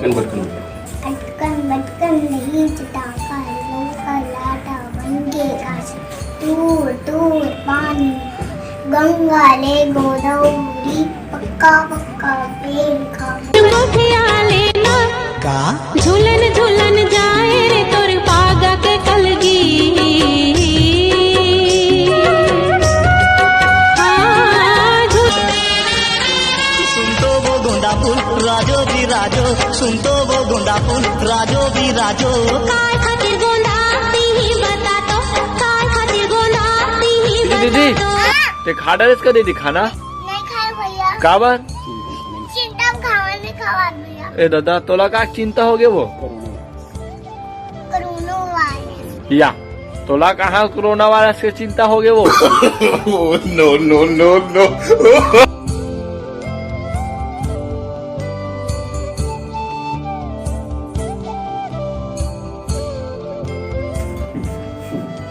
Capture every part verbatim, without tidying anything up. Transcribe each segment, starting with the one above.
अटकन बटकन नहीं चटाका, लौका लाटा बन के काशी। दूर दूर पानी, गंगा ले गोदावरी, पक्का पक्का पेड़ खा। गोठिया लेना का? झूलन झूलन जाए रे तोर पागा के कलगी। हाँ, झू- सुन तो वो गोंदा फूल राजो जी राजो, सुन तो वो गोंदा फूल राजो जी राजो। काय खातिर गोंदा तिही बता तो, काय खातिर गोंदा तिही दीदी, दीदी, बता तो। ते खा डालेस का दीदी खाना? नहीं खाए भैया। काबर? चिंता में खावा नहीं खावा भैया। ए दादा, तोला का चिंता हो गए वो? Corona virus. या, तोला कहाँ कोरोना वायरस के चिंता हो गए वो? Oh, no, no, no, no।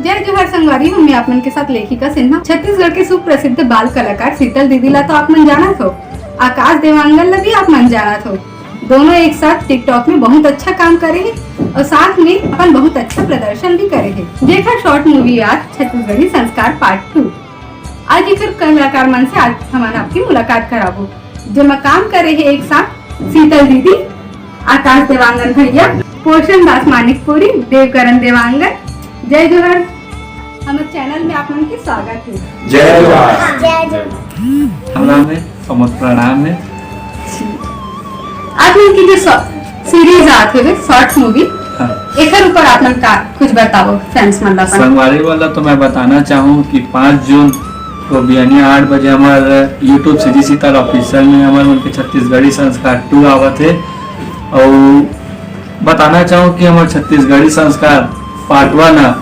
जय जोहार संगवारी हो, मैं आप मन के साथ लेखिका सिन्हा, छत्तीसगढ़ के सुप्रसिद्ध बाल कलाकार शीतल दीदी ला तो आप मन जानत हो, आकाश देवांगन ला भी आप मन जानत हो। दोनों एक साथ TikTok में बहुत अच्छा काम करे हे और साथ में अपन बहुत अच्छा प्रदर्शन भी करे हे। देखा short movie आज छत्तीसगढ़ी संस्कार part two। आज एकर कलाकार मन से आज हमन आपकी मुलाकात कराबो, जेमा काम करे हे एक साथ शीतल दीदी, आकाश देवांगन भैया, पोषण दास मानिकपुरी, देवकरण देवांगन। जय जोहार, हमर चैनल में आप मन के स्वागत हे। जय जोहार। जय जोहार। हमला में समस्त प्रणाम हे। आप मन की जो सीरीज आत हे short movie, हाँ। एकर ऊपर आप मन का कुछ बताओ fans मन ला अपन। संगवारी वाला तो मैं बताना चाहूँ कि पाँच जून को बिहानी आठ बजे हमार YouTube CG शीतल Official में हमार मन के छत्तीसगढ़ी संस्कार two आवत हे। और बताना चाहूँ कि हमार छत्तीसगढ़ी संस्कार part one ह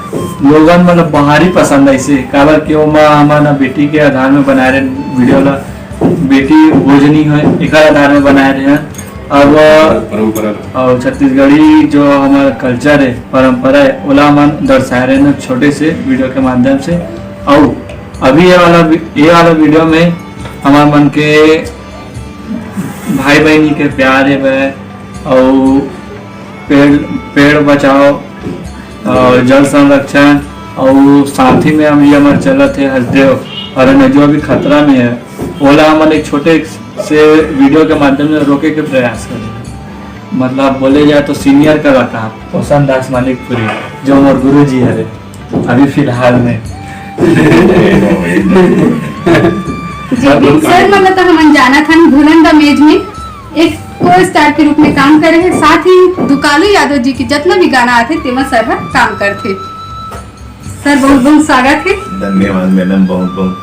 लोगन मन ला भारी पसंद आइसे, काबर कि ओमा हमन बेटी के आधार में बनाए रहे वीडियो ला, बेटी भोजनी है एकर आधार में बनाए रहे हैं। और परंपरा। और छत्तीसगढ़ी जो हमार culture है, परंपरा है, ओला हमन दर्शाए रहे हैं छोटे से वीडियो के माध्यम से। और अभी ये वाला वि-, ये वाला वीडियो में हमार मन के भाई बहनी के प्यार है वह, और पेड़, पेड़ बचाओ और जल संरक्षण, और साथ ही में हम ये हमार चलत है हसदेव अरण्य जो अभी खतरा में है, ओला हमन एक छोटे से वीडियो के माध्यम से रोके के प्रयास करें। मतलब बोले जाए तो senior कलाकार पोषण दास मानिकपुरी जो हमार गुरु जी हरे अभी फिलहाल में। जी, सर, मतलब तो हमन जानत हन, भूलन द मेज में एक को-स्टार के रूप में काम करे हे, साथ ही दुकालू यादव जी के जतना भी गाना आथे, तेमा सर ह काम करथे। सर, बहुत बहुत स्वागत हे। धन्यवाद मैडम, बहुत बहुत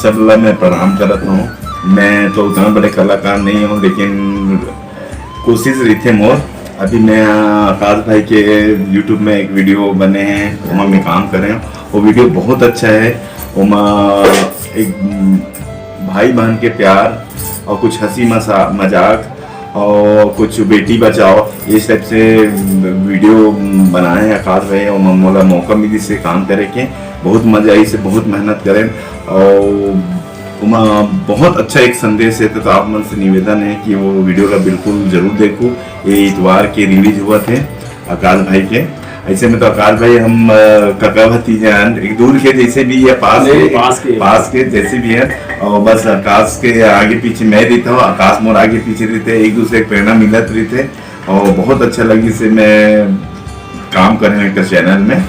सब ला मैं प्रणाम करत हूँ। मैं तो उतना बड़े कलाकार नहीं हूँ, लेकिन कोशिश रहिथे मोर। अभी मैं आकाश भाई के YouTube में एक वीडियो बने हैं, ओमा मैं काम करे हूँ। वो वीडियो बहुत अच्छा है। ओमा एक भाई बहन के प्यार और कुछ हंसी मसा-, मजाक और कुछ बेटी बचाओ, इस टाइप से वीडियो बनाए हैं आकाश भाई। ओमा मोला मौका मिली से काम करे के, बहुत मजा आई से, बहुत मेहनत करें। और ओमा बहुत अच्छा एक संदेश है, तो आप मन से निवेदन है कि वो वीडियो ला बिल्कुल जरूर देखो। ये इतवार के रिलीज हुआ थे आकाश भाई के। ऐसे में तो आकाश भाई हम, अ, कका भतीजा हन, एक दूर के जैसे भी है, पास नहीं, के, पास के। पास के जैसे भी है। और बस आकाश के आगे पीछे मैं रहता हूँ, आकाश मोर आगे पीछे रहते, एक दूसरे के प्रेरणा मिलत रहते। और बहुत अच्छा लगी से मैं काम करे हूँ एक चैनल में।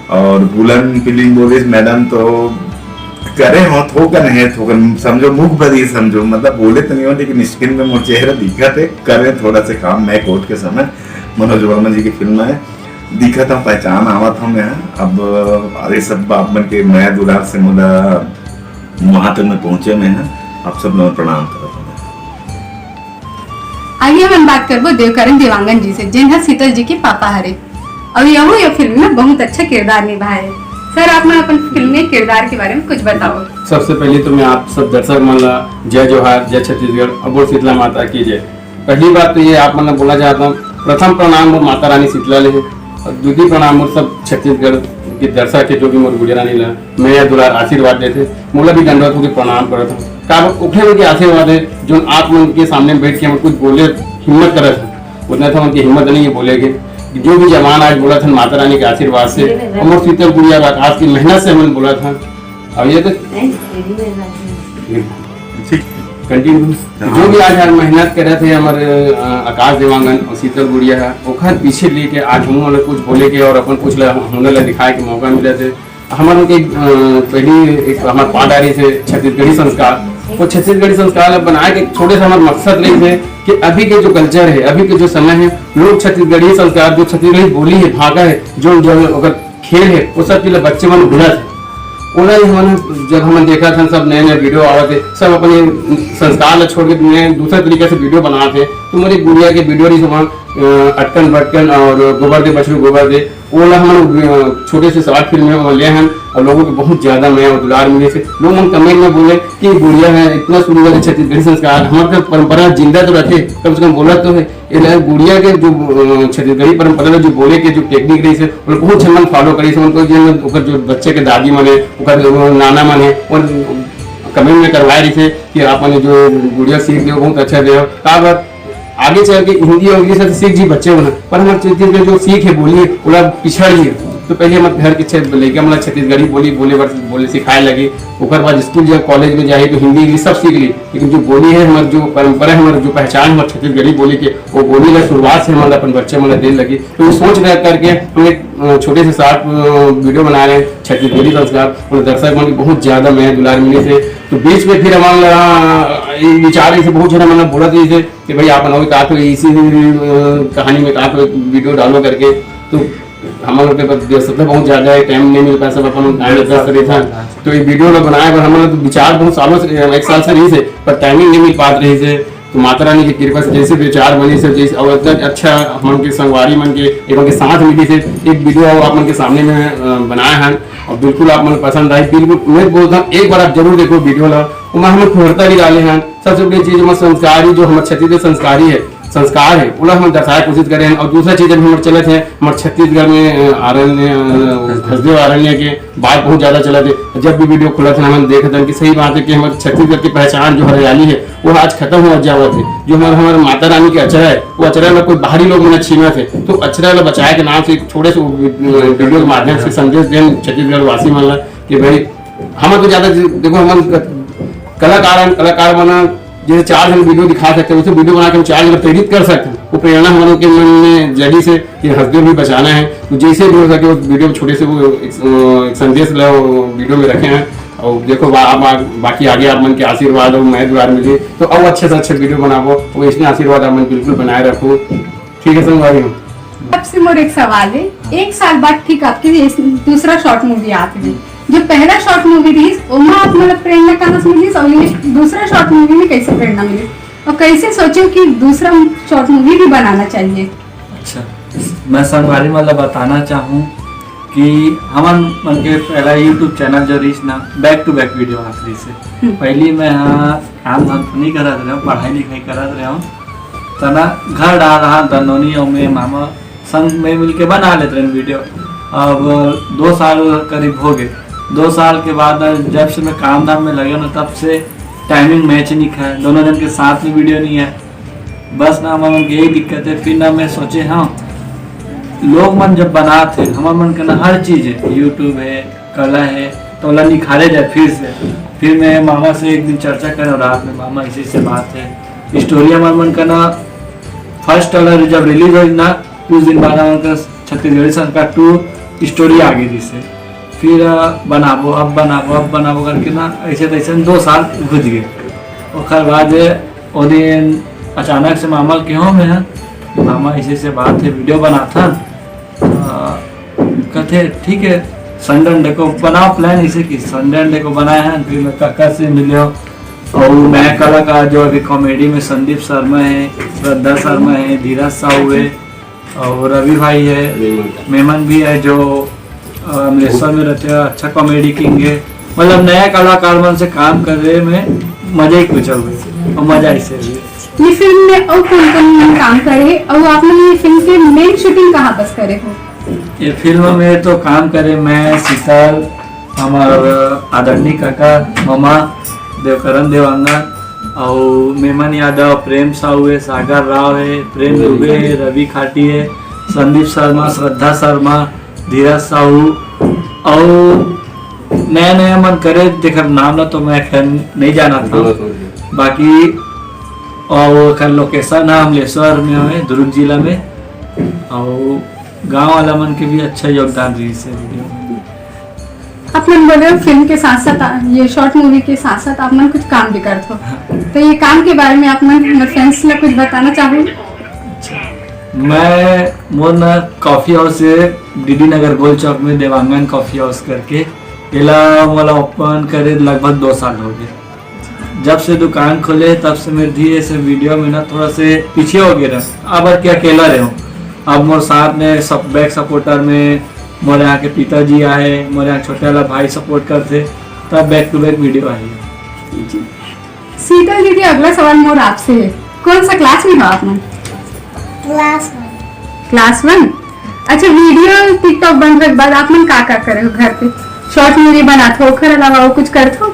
और भूलन फिल्म बोलिस मैडम तो करे हो थोकन है, थोकन समझो, मुख बदी समझो, मतलब बोले तो नहीं हो, लेकिन स्क्रीन में मोर चेहरा दिखत है। करे थोड़ा से काम मैं कोर्ट के समय मनोज वर्मा जी की फिल्म है, दिखत हूँ, पहचान आवत हूँ मैं। अब अरे सब आप मन के मया दुलार से मोला वहाँ तक मैं पहुँचे मैं है, आप सब लोग प्रणाम करत हूँ। आइए हमन बात करबो देवकरण देवांगन जी से, जेन ह शीतल जी के पापा हरे, और यहू ये फिल्म में बहुत अच्छा किरदार निभाए हे। सर, आप मन अपन फिल्म में किरदार के बारे में कुछ बताओ। सबसे पहले तो मैं आप सब दर्शक मन ला जय जोहार, जय छत्तीसगढ़, और बोल शीतला माता की जय। पहली बात तो ये आप मन ला बोला चाहता हूँ, प्रथम प्रणाम मोर माता रानी शीतला ले हे, और द्वितीय प्रणाम मोर सब छत्तीसगढ़ के दर्शक के, जो भी मोर गुड़िया रानी ला मया दुलार आशीर्वाद देथे, मोला भी दंडवत होके प्रणाम करत हूँ। काबर ओखरे मन के आशीर्वाद है, जो आप मन के सामने बैठ के हम कुछ बोले हिम्मत करत हूँ। उतना था उनकी हिम्मत नहीं है बोले के। जो भी जवान आज बोला था माता रानी के आशीर्वाद से, हमर शीतल गुड़िया और आकाश की मेहनत से हमन बोला था। अब ये तो ठीक। कंटिन्यू। जो भी आज, आज मेहनत करे थे हमारे, अ, आकाश देवांगन और शीतल गुड़िया है, ओखर पीछे लेके आज हम लोग कुछ बोले के और अपन कुछ ला, हुनर ला दिखाए के मौका मिले थे। हमारे के, अ, पहली एक हमारे पाठ आ रही थे छत्तीसगढ़ी संस्कार। वो छत्तीसगढ़ी संस्कार ला बनाए के छोटे से हमारा मकसद रही थे कि अभी के जो कल्चर है, अभी के जो समय है, लोग छत्तीसगढ़ी संस्कार, जो छत्तीसगढ़ी बोली है, भाखा है, जो, जो अगर खेल है, वो सब चीज बच्चे मन भूलत है। ओला ही हमन, जब हमन देखा था, सब नए नए वीडियो आवत है, सब अपने संस्कार ला छोड़ के नए दूसरा तरीका से वीडियो बनात है। तो मेरी गुड़िया के वीडियो रही वहाँ, अ, अटकन बटकन और गोबर दे बछरू गोबर दे, ओला हमन, अ, छोटे से शॉर्ट फिल्म में ले हन और लोगों को बहुत ज्यादा मया और दुलार मिले से। लोग मन कमेंट में बोले कि गुड़िया है इतना सुंदर है, छत्तीसगढ़ी संस्कार, हमारे तो परंपरा जिंदा तो रखे, कम से कम बोला तो है। ये ला गुड़िया के जो, अ, छत्तीसगढ़ी परंपरा में जो बोले के जो टेक्निक रही से, वो बहुत झन मन फॉलो करी से। उनको जो, ओकर जो बच्चे के दादी मन है, ओकर जो नाना मन है, और कमेंट में करवाए रही से कि आप मन जो गुड़िया सीख दे, बहुत अच्छा दे। का बात आगे चल के हिंदी और इंग्लिश से सीख जी बच्चे मन, पर हमारे छत्तीसगढ़ जो सीख है, बोली है, ओला पिछड़ गई है। तो पहले हमारे घर के छे-, लइका मन ला छत्तीसगढ़ी बोली बोले बर, बोले सिखाए लगे। ओकर बाद स्कूल जब कॉलेज में जाए तो हिंदी इंग्लिश सब सीख ली, लेकिन जो बोली है हमारे, जो परंपरा है हमारे, जो पहचान हमारे छत्तीसगढ़ी बोली के, वो बोली ला शुरुआत से हमारे अपन बच्चे मन ला देने लगी। तो ये सोच रह करके हम एक, अ, छोटे से शॉर्ट, अ, वीडियो बना रहे हैं छत्तीसगढ़ी संस्कार, और दर्शक मन की बहुत ज्यादा मया दुलार मिली से। तो बीच में फिर हमारा, अ, ये विचार ऐसे बहुत जन मन बोला था इसे कि भाई आप बनाओ, कहा तो इसी, अ, कहानी में कहा तो एक वीडियो डालो करके। तो हम लोग के पास व्यस्तता बहुत ज्यादा है, टाइम नहीं मिल पाया, सब अपन काम में व्यस्त रही था। तो ये वीडियो ला बनाए बर हम लोग विचार बहुत सालों से, एक साल से रही से, पर टाइमिंग नहीं मिल पात रही से। तो माता रानी की कृपा से जैसे विचार बनी से, जैसे और इतना अच्छा हम के संगवारी मन के, एवं के साथ मिली से एक वीडियो और आप मन के सामने में, अ, बनाए हैं और बिल्कुल आप मन पसंद आई। बिल्कुल मैं बोलता हूँ, एक बार आप जरूर देखो वीडियो ला, वो मैं हम फुहरता भी डाले हैं। सबसे बड़ी चीज हमारे संस्कारी, जो हमारे छत्तीसगढ़ संस्कारी है, संस्कार है, ओला हम दर्शाए कोशिश करें। और दूसरा चीज, अभी हमारे चलत है, हमारे छत्तीसगढ़ में, अ, आरण्य, अ, हसदेव आरण्य के बात बहुत ज्यादा चलत है। जब भी वीडियो खुलत है, हम देखत हैं कि सही बात है कि हमारे छत्तीसगढ़ की पहचान जो हरियाली है, वो आज खत्म हो जावत है। जो हमारे, हमारे माता रानी के अचरा है, वो अचरा ला कोई बाहरी लोग मन छीनत है। तो अचरा ला बचाए के नाम से एक छोटे से वीडियो के माध्यम से संदेश देन छत्तीसगढ़ वासी मन ला कि भाई, हम तो ज्यादा, देखो, हम कलाकार हैं, कलाकार बना जैसे चार जन वीडियो दिखा सकते हैं, वैसे वीडियो बना के हम चार जन प्रेरित कर सकते हैं। वो प्रेरणा हम लोग के मन में जगी से कि हसदेव भी बचाना है। तो जैसे भी हो सके उस वीडियो में छोटे से वो एक, अ, एक संदेश ला वो वीडियो में रखे हैं। और देखो बा-, बा-, बाकी आगे आप मन के आशीर्वाद और मया दुलार मिली तो और अच्छे से अच्छे वीडियो बनाबो। वो इसने आशीर्वाद आप मन बिल्कुल बनाए रखो। ठीक है संगवारी हो। सबसे मोर एक सवाल है, एक साल बाद ठीक आपके ये दूसरा शॉर्ट मूवी आत रही, जो पहला शॉर्ट मूवी रही, ओमा आप मतलब प्रेरणा कहाँ से मिली और ये दूसरा शॉर्ट मूवी में कैसे प्रेरणा मिली और कैसे सोचे कि दूसरा शॉर्ट मूवी भी बनाना चाहिए? अच्छा, मैं संगवारी मन ला बताना चाहूँ कि हमन मन के पहला YouTube चैनल जो रहिस ना, बैक टू बैक वीडियो आत रहिस हे। हम्म। पहली मैं ह काम धाम तो नहीं करत रहे हूँ, पढ़ाई लिखाई करत रहे हूँ, तना घर डाल रहा दनोनी और मैं मामा संग में मिलके बना लेते रहे वीडियो। अब दो साल करीब हो गए। दो साल के बाद जब से मैं काम धाम में लगे हूँ ना, तब से टाइमिंग मैच नहीं खाए, दोनों जन के साथ में वीडियो नहीं है। बस ना, हमर मन के यही दिक्कत है। फिर ना मैं सोचे, हाँ, लोग मन जब बनात हे, हमर मन के ना हर चीज है, YouTube है, कला है, तो ओला निखारे जाए फिर से। फिर मैं मामा से एक दिन चर्चा करे रात में, मामा ऐसे ऐसे बात है, स्टोरी हमर मन का ना फर्स्ट वाला जब रिलीज हो ना, कुछ दिन बाद हमर का छत्तीसगढ़ी संस्कार टू स्टोरी आ गई से। फिर, अ, बनाबो, अब बनाबो, अब बनाबो करके ना ऐसे तैसे दो साल घुस गए। ओकर बाद ओ दिन अचानक से मामा ल केहों मैं ह, "मामा, ऐसे ऐसे बात है, वीडियो बनाथन।" अ, कथे, "ठीक है, संडे अंडे को बनाओ प्लान।" ऐसे कि संडे अंडे को बनाए हैं। फिर मैं काका से मिले हूँ और नया कलाकार जो अभी कॉमेडी में संदीप शर्मा है, श्रद्धा शर्मा है, धीरज साहू है, और रवि भाई है, मेमन। मेमन भी है जो, अ, अमलेश्वर में रहते हैं, अच्छा कॉमेडी किंग है। मतलब नया कलाकार मन से काम करे में मजा ही कुछ हुए और मजा ऐसे हुए। ये फिल्म में और कौन कौन मन काम करे और आप लोग ये फिल्म के मेन शूटिंग कहाँ बस करे हो? ये फिल्म में तो काम करे मैं, शीतल, हमार आदरणीय काका, मामा, देवकरण देवांगन, अउ मेमन यादव, प्रेम साहू हे, सागर राव हे, प्रेम दुबे हे, रवि खाटी हे, संदीप शर्मा, श्रद्धा शर्मा, धीरज साहू, अउ नया नया मन करे, तेकर नाम ला तो मैं खैर नहीं जानत हँव। बाकी अउ ओकर लोकेशन ह अमलेश्वर में हवे, दुर्ग जिला में। अउ गांव वाला मन के भी अच्छा योगदान रहिस हे वीडियो में। आप मन बोले हो फिल्म के साथ साथ आ, ये शॉर्ट मूवी के साथ साथ आप मन कुछ काम भी करत हो। तो ये काम के बारे में आप मन हमर फैंस ला कुछ बताना चाहो? मैं मोर ना कॉफी हाउस हे, डीडी नगर गोल चौक में देवांगन कॉफी हाउस करके, एला मोला ओपन करे लगभग दो साल हो गए। जब से दुकान खोले तब से मैं धीरे से वीडियो में ना थोड़ा से पीछे हो गए रहा। अब के अकेला रहे हूँ, अब मोर साथ में सब बैक सपोर्टर में मोर यहाँ के पिताजी आए, मोर यहाँ छोटे वाला भाई सपोर्ट करते, तब बैक टू बैक वीडियो आई। शीतल दीदी, अगला सवाल मोर आपसे है, कौन सा क्लास में हो आप मन? क्लास वन। क्लास वन। अच्छा, वीडियो टिकटॉक बंद होए के बाद आप मन का का करे हो घर पे? शॉर्ट मूवी बनात हो, ओखर अलावा अउ कुछ करत हो?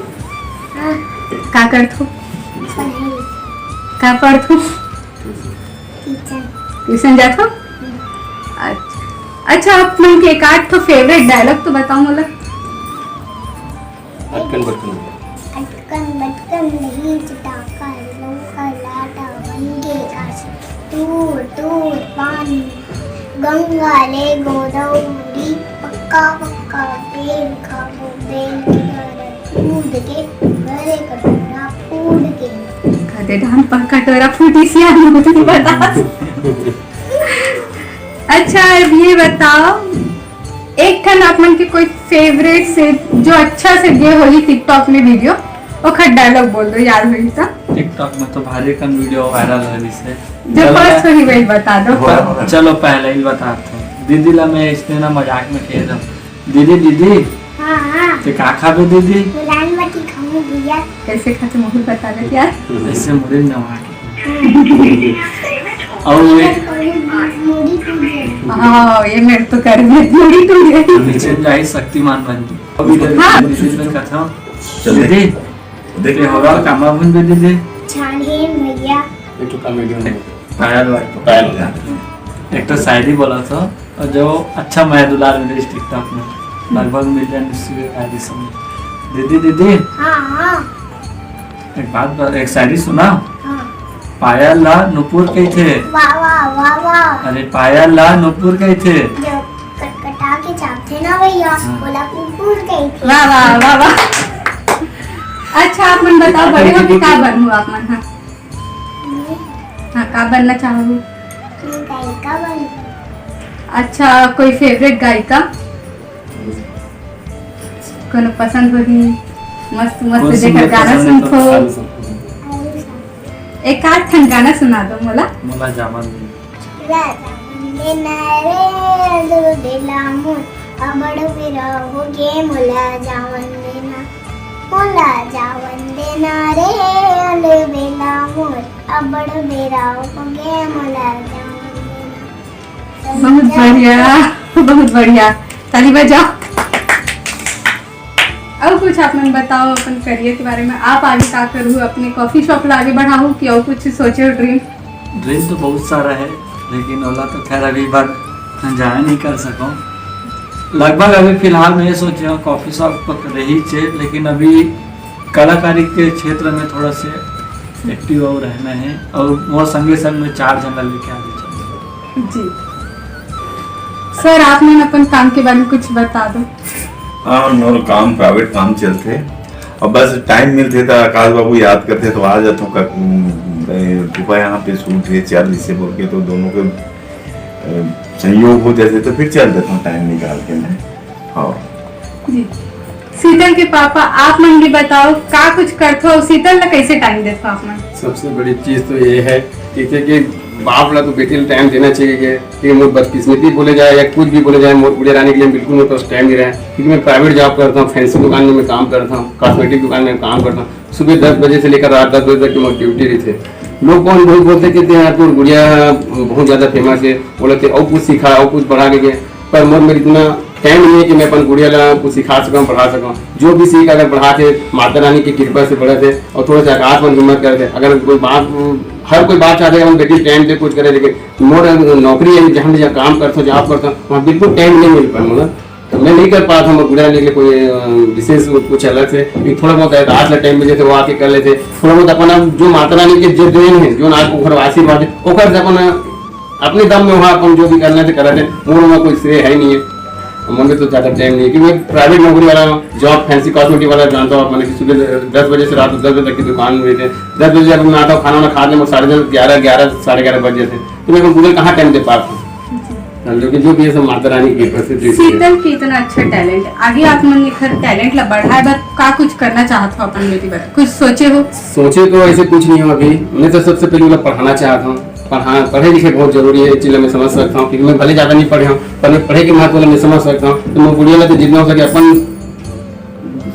हाँ। का करत हो? पढ़ाई। का पढ़त हो? ट्यूशन। ट्यूशन जात हो? अच्छा, अच्छा, आप मन के एक आध ठो फेवरेट डायलॉग तो बताओ मोला। अटकन बटकन। अटकन बटकन नहीं चटाका, लौका लाटा बन गे काशी। टूर टूर पानी, गंगा ले गोदावरी, पक्का पक्का बेल खाबो, बेल के दौरा कूद के, भरे कटोरा फूट के। कदे धान पर कटोरा फूटी सिया मुझे बता। अच्छा, अब ये बताओ, एक ठन आप मन के कोई फेवरेट से जो अच्छा से गे होही टिकटॉक में वीडियो, ओखर डायलॉग बोल दो, याद होही तो। टिकटॉक में तो भारी कन वीडियो वायरल होय रहिसे। जो चलो, फर्स्ट होही वही बता दो। वाह। चलो, पहले ही बताता हूँ। दीदी ला मैं इसने ना मजाक में कह रहा हूँ, "दीदी, दीदी।" हाँ, हाँ। "ते का खाबे दीदी?" मिलान बाटी खाऊं भैया। कैसे खाते मुकुल बता दे यार। ऐसे मुड़ी में नवा के। हाँ। और ये मुड़ी टूट गई। हाँ, ये मेरे तो कर में मुड़ी टूट गई। नीचे जाए शक्तिमान बन के। अभी हाँ। दीदी से कथा। चल दीदी, देख। ये हो रहा कामा भून दे दीदी। छान है भैया। एक तो कॉमेडी में। पायल भाई। पायल भाई। एक तो शायरी बोला था। और जो अच्छा मया दुलार मिले इस टिकटॉक में, लगभग मिलियन व्यूज आ रही समय। दीदी, दीदी, हाँ, हाँ। एक बात बता, एक शायरी सुना। हाँ। पायल ला नुपुर कहिथे। वाह, वाह, वाह, वाह। अरे, पायल ला नुपुर कहिथे। जो कटकटा के चापथे ना भैया, हाँ। ओला कुकुर कहिथे। वाह, वाह, वाह, वाह। अच्छा, आप मन बताओ, बड़े होके का बनहू आप मन? हाँ। हाँ, का बनना चाहहू? मैं गायिका बनहूँ। अच्छा, कोई फेवरेट गायिका? कोनो पसंद होही? मस्त, मस्त कौन सी जेकर मुझे गाना पसंद है तो सुनथो। सारी सुनहूँ। एक आध ठन गाना सुना दो मोला। मोला जावन दे। राजा वंदे ना रे, अलबेला मोर, अबड़ बेरा हो गे मोला जावन देना। मोला जावन देना रे, अलबेला मोर, अबड़ बेरा हो गे मोला जावन देना। बहुत बढ़िया, बहुत बढ़िया, ताली बजाओ। अउ कुछ आप मन बताओ अपन करियर के बारे में, आप आगे का करहू, अपने कॉफी शॉप ला आगे बढ़ाहू कि अउ कुछ सोचे हो ड्रीम? ड्रीम तो बहुत सारा है, लेकिन ओला तो खैर अभी बार जाया नहीं कर सकूँ। लगभग अभी फिलहाल मैं ये सोचे हूँ कॉफी शॉप पर रही छे, लेकिन अभी कलाकारी के क्षेत्र में थोड़ा से एक्टिव और रहना है, और मोर संगे संग में चार झन ला लेके आगे चलना है। जी सर, आप मन अपन काम के बारे में कुछ बता दो। हाँ, मोर काम, प्राइवेट काम चलथे। अब बस टाइम मिलथे त आकाश बाबू याद करथे त आ जाथों। कृपा यहाँ पे शूट हे, चल इसे बोल के, तो दोनों के अ, संयोग हो जाथे तो फिर चल देथों टाइम निकाल के मैं। हाँ। जी। शीतल के पापा, आप मन भी बताओ, का कुछ करथो अउ शीतल ला कैसे टाइम देथो आप मन? सबसे बड़ी चीज तो ये है कि, कि, कि बाप ला तो बेटी ला टाइम देना चाहिए, कि, कि मोर बदकिस्मती बोले जाए या कुछ भी बोले जाए, मोर गुड़िया रानी के लिए बिल्कुल मेरे पास टाइम नहीं रहा है, क्योंकि मैं प्राइवेट जॉब करता हूँ, फैंसी दुकान में मैं काम करता हूँ, कॉस्मेटिक दुकान में काम करता हूँ। सुबह दस बजे से लेकर रात दस बजे तक की मोर ड्यूटी रहिथे। लोग कौन बहुत बोलते कि "ते यार, तोर गुड़िया बहुत ज्यादा फेमस है, बोला ते और कुछ सिखा, और कुछ बढ़ा के दे।" पर मोर मेर इतना टाइम नहीं है कि मैं अपन गुड़िया ला कुछ सिखा सकूँ, पढ़ा सकूँ। जो भी सीख अगर बढ़ाथे, माता रानी की कृपा से बढ़थे, और थोड़ा सा आकाश मन हिम्मत करथे। अगर कोई बाप, हर कोई बाप चाहथे अपन बेटी टाइम पे कुछ करे, लेकिन मोर नौकरी है, जहाँ भी जहाँ काम करता हूँ, जॉब करता हूँ, वहाँ बिल्कुल टाइम नहीं मिल पाए मोला। तो मैं नहीं कर पाता हूँ गुड़िया के लिए कोई, अ, विशेष कुछ अलग से, लेकिन थोड़ा बहुत आकाश ला टाइम में जैसे वो आके कर लेथे, थोड़ा बहुत अपन अब जो माता रानी के जो देन है, जो ना ओकर आशीर्वाद है, ओकर से अपन अपने दम में वहाँ अपन जो भी करना है करत है, वो वहाँ कोई श्रेय है नहीं है। मन में तो ज़्यादा टाइम नहीं है, क्योंकि मैं प्राइवेट नौकरी वाला हूँ, जॉब फैंसी कॉस्मेटिक वाला जानता हूँ आप, मैंने कि सुबह दस बजे से रात को दस बजे तक की दुकान में रहते हैं। दस बजे जब मैं आता हूँ, खाना वाना खा के मैं साढ़े दस, ग्यारह, ग्यारह, साढ़े ग्यारह बज जाते हैं, तो मैं गुड़िया कहाँ टाइम दे पाता हूँ? हाँ, लेकिन जो भी है सब माता रानी की कृपा से जो भी है। शीतल के इतना अच्छा टैलेंट है, आगे आप मन एखर टैलेंट ला बढ़ाए बर का कुछ करना चाहत हो अपन बेटी बर, कुछ सोचे हो? सोचे तो ऐसे कुछ नहीं हो अभी। मैं तो सबसे पहले ओला पढ़ाना चाहता हूँ। पढ़ा पढ़े लिखे बहुत जरूरी है, ये चीज़ मैं समझ सकता हूँ, क्योंकि मैं भले ज़्यादा नहीं पढ़े हूँ, पर मैं पढ़े के महत्व ला मैं समझ सकता हूँ। तो मैं गुड़िया ला तो जितना हो सके अपन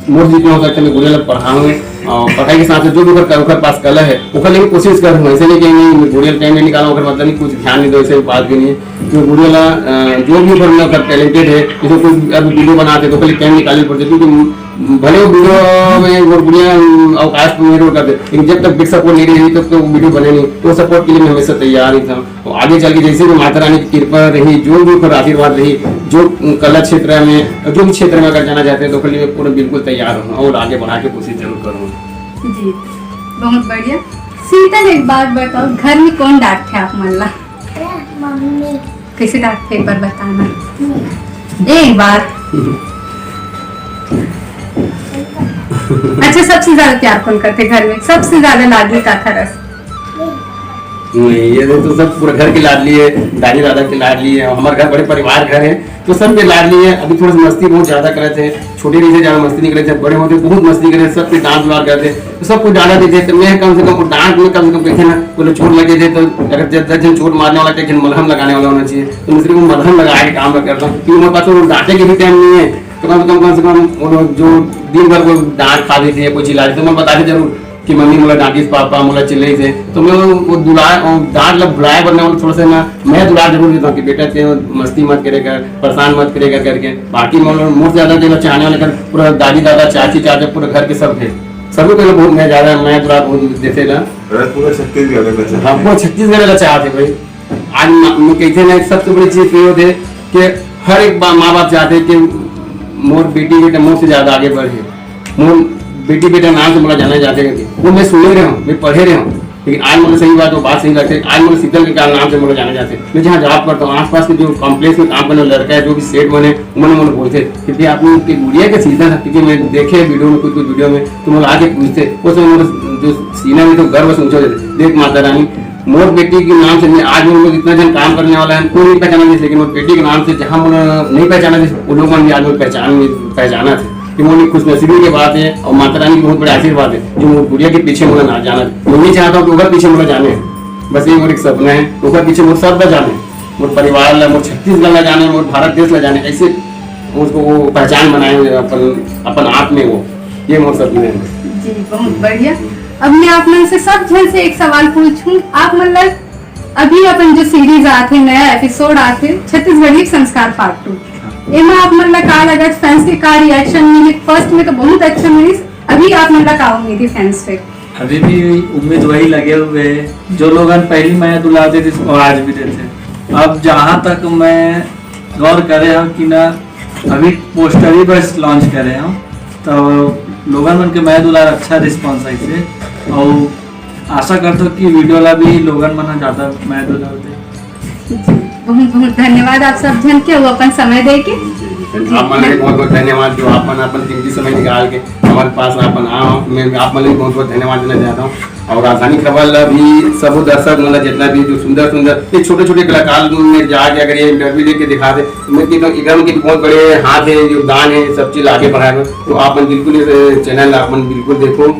मोर जितना हो सके मैं गुड़िया ला पढ़ाऊँ, और पढ़ाई के साथ साथ जो भी ओकर ओकर पास कला है ओकर लेके कोशिश करूँ। ऐसे नहीं कि नहीं, मैं गुड़िया टाइम नहीं निकाला, ओकर मतलब नहीं कुछ ध्यान नहीं दो, ऐसे बात भी नहीं है। तो गुड़िया ला, अ, जो भी ओकर में ओकर टैलेंटेड है, जैसे कोई अभी वीडियो बनाते तो ओकर लिए टाइम निकालना पड़ता है, क्योंकि भले वो वीडियो में वो गुड़िया, अम, अवकाश पर निर्भर करते, लेकिन जब तक बिग सपोर्ट नहीं रहेगी तब तक वो वीडियो बने नहीं। तो सपोर्ट के लिए मैं हमेशा तैयार ही था। और आगे चल के जैसे भी माता रानी की कृपा रही, जो भी ऊपर आशीर्वाद रही, जो कला क्षेत्र में, जो भी क्षेत्र में अगर जाना चाहते हैं तो ओकर लिए मैं पूरा बिल्कुल तैयार हूँ और आगे बढ़ा के कोशिश जरूर करूँगा। जी, बहुत बढ़िया। शीतल, एक बात बताओ, घर में कौन डांटथे आप मन ला? मम्मी। कैसे डांटथे, एक बार बताना। एक बार। अच्छा, सबसे ज्यादा प्यार कौन करथे घर में? सबसे ज्यादा लाडली काकर अस? नहीं, ये तो सब पूरा घर की लाडली है, दादी दादा की लाडली है। हमारे घर बड़े परिवार घर है, तो सब के लाडली है। अभी थोड़ा सा मस्ती बहुत ज्यादा करे थे, छोटे रहिथे ज्यादा मस्ती नहीं करे थे, बड़े होते बहुत मस्ती करे, सब पे डांट वार करते, तो सबको डांटा देते। तो मैं कम से कम वो डांट में कम से कम देखे ना, बोले चोट लगे थे तो अगर जब दस जन चोट मारने वाला, एक जन मलहम लगाने वाला होना चाहिए। तो मैं सिर्फ वो मलहम लगा के काम करता हूँ, क्योंकि हमारे पास वो डांटे के भी टाइम नहीं है। तो कम से कम, कम से कम वो लोग जो दिन भर वो डांट खा देते हैं, कोई चिल्ला देते, तो मैं बताते जरूर कि मम्मी मोला डांटिस, पापा मोला चिल्लाइस हे। तो मैं वो, वो दुलार, वो डांट ला भुलाए बर मैं थोड़ा सा ना, मैं दुलार जरूर देता हूँ कि बेटा ते मस्ती मत करे कर, परेशान मत करे कर करके। बाकी मैं मोर से ज्यादा देना चाहने वाले कर पूरा दादी दादा, चाची चाचा, पूरा घर के सब थे। सभी को बहुत मैं ज्यादा, मैं दुलार बहुत देते ना। अरे, पूरा छत्तीसगढ़ का चाहते हाँ, हैं। पूरा छत्तीसगढ़ का चाहते भाई। आज मा-, मैं कहते ना, सबसे बड़ी चीज तो ये होते कि हर एक बा-, माँ बाप चाहते कि मोर बेटी बेटा मोर से ज्यादा आगे बढ़े, मोर बेटी बेटा नाम से मोला जाना जाते करके। वो मैं सुने रहे हूँ, मैं पढ़े रहे हूँ, लेकिन आज मुझे सही बात, वो बात सही लगती है। आज मुझे शीतल के क्या नाम से मोला जाना जाते। मैं जहाँ जॉब करता हूँ, आसपास के जो कॉम्प्लेक्स में काम करने वाले लड़का है, जो भी सेठ बने, उन्होंने मुझे बोलते कि भैया, आपने उनकी गुड़िया के सीधा था, क्योंकि मैं देखे वीडियो में, कुछ कुछ वीडियो में तो मुझे आके पूछते, वो सब मेरे जो सीना में तो गर्व से ऊंचा हो जाता। देख माता रानी, मोर बेटी के नाम से मैं आज मोर लोग इतना जन काम करने वाला है, कोई नहीं पहचाना जिस, लेकिन मोर बेटी के नाम से जहाँ मोर नहीं पहचाना जिस, वो लोग मन भी आज मोर पहचान, पहचाना थे। कि मोर खुशनसीबी के बात है और माता रानी की बहुत बड़ी आशीर्वाद है, जो मोर गुड़िया के पीछे मोला ना जाना। मैं नहीं चाहता हूँ कि ओकर पीछे मोला जाने। बस ये मोर एक सपना है, ओकर पीछे मोर सब ला जाने, मोर परिवार ला, मोर छत्तीसगढ़ ला जाने, मोर भारत देश ला जाने। ऐसे उसको वो पहचान बनाए अपन, अपन आप में वो, ये मोर सपना है। जी, बहुत बढ़िया। अब मैं आप मन से सब झन से एक सवाल पूछूं, आप मन ला अभी अपन जो सीरीज आत हे, नया एपिसोड आत हे, छत्तीसगढ़ी संस्कार पार्ट टू, एमा आप मन ला का लगत, फैंस के का रिएक्शन मिले? फर्स्ट में तो बहुत अच्छा मिलिस, अभी आप मन ला का उम्मीद हे फैंस से? अभी भी उम्मीद वही लगे हुए है, जो लोगन पहली मया दुलार देते थे, वो आज भी देते हैं। अब जहाँ तक मैं गौर करे हूँ कि ना, अभी पोस्टर ही बस लॉन्च करे हूँ, तो लोगन मन के मया दुलार अच्छा रिस्पॉन्स आइसे, और आशा करता हूँ कि वीडियो ला भी लोगन मन ज्यादा मया दुलार दे। जी, बहुत बहुत धन्यवाद आप सब झन के, वो अपन समय दे के। जी, जी, जी। आप मन के बहुत बहुत धन्यवाद, जो आप मन अपन कीमती समय निकाल के हमारे पास अपन आओ। मैं आप मन के बहुत बहुत धन्यवाद देना चाहता हूँ। और राजधानी खबर ला भी सबो दर्शक मन ला, जितना भी जो सुंदर सुंदर ये छोटे छोटे कलाकार में जाके अगर ये इंटरव्यू लेके दिखा दे, तो मैं कहता हूँ एकदम कि बहुत बड़े हाथ है, योगदान है, सब चीज आगे बढ़ाए में। तो आप मन बिल्कुल इस चैनल ला आप मन बिल्कुल देखो।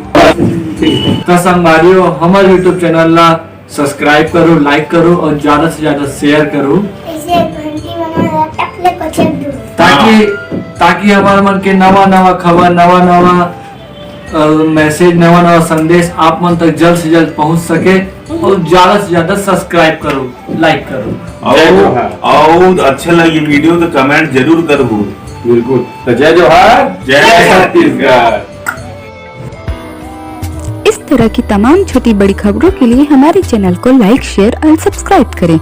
ठीक है। तो संगवारियों, हमारे यूट्यूब चैनल ला सब्सक्राइब करो, लाइक करो और ज्यादा से ज्यादा शेयर करो। ऐसे घंटी बना टक ले को छेद दो। ताकि, हाँ। ताकि हमारे मन के नवा नवा खबर, नवा नवा, अ, मैसेज, नवा नवा संदेश आप मन तक जल्द से जल्द पहुंच सके। और ज्यादा से ज्यादा सब्सक्राइब करो, लाइक करो। और, जय जोहार। और अच्छे लगे वीडियो तो कमेंट जरूर करबो। बिल्कुल। तो जय जोहार, जय छत्तीसगढ़। इस तरह की तमाम छोटी बड़ी खबरों के लिए हमारे चैनल को लाइक, शेयर और सब्सक्राइब करें।